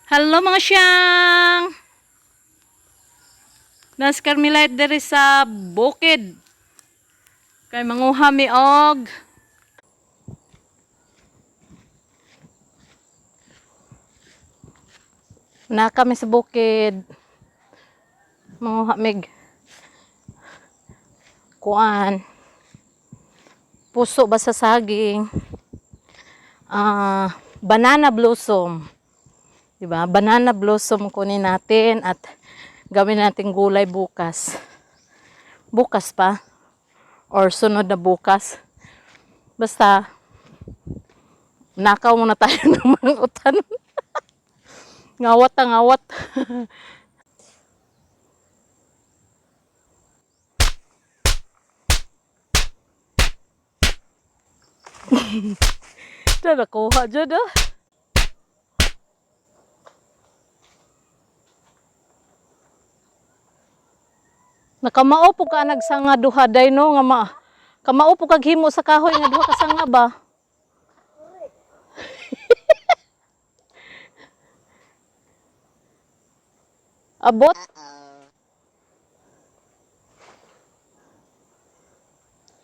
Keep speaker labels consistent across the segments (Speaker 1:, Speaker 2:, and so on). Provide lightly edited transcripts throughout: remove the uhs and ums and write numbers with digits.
Speaker 1: Hello, mga siyang! Nas Carmelite diri sa bukid. Kay manguha mi og na kami sa bukid. Manguha mig kuan. Puso ba sa saging? Ah, banana blossom. 'Di ba? Banana blossom kunin natin at gawin natin gulay bukas. Bukas pa or sunod na bukas. Basta nakaw muna tayo ng mga utan. Ngawat ang ngawat. Diyan nakuha dyan ah. Nakamao po ka nagsanga duha day no nga ma. Kamao po kag himo sa kahoy nga duha ka sanga ba? Abot.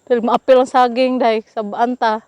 Speaker 1: Pero maapil ang saging day sa anta.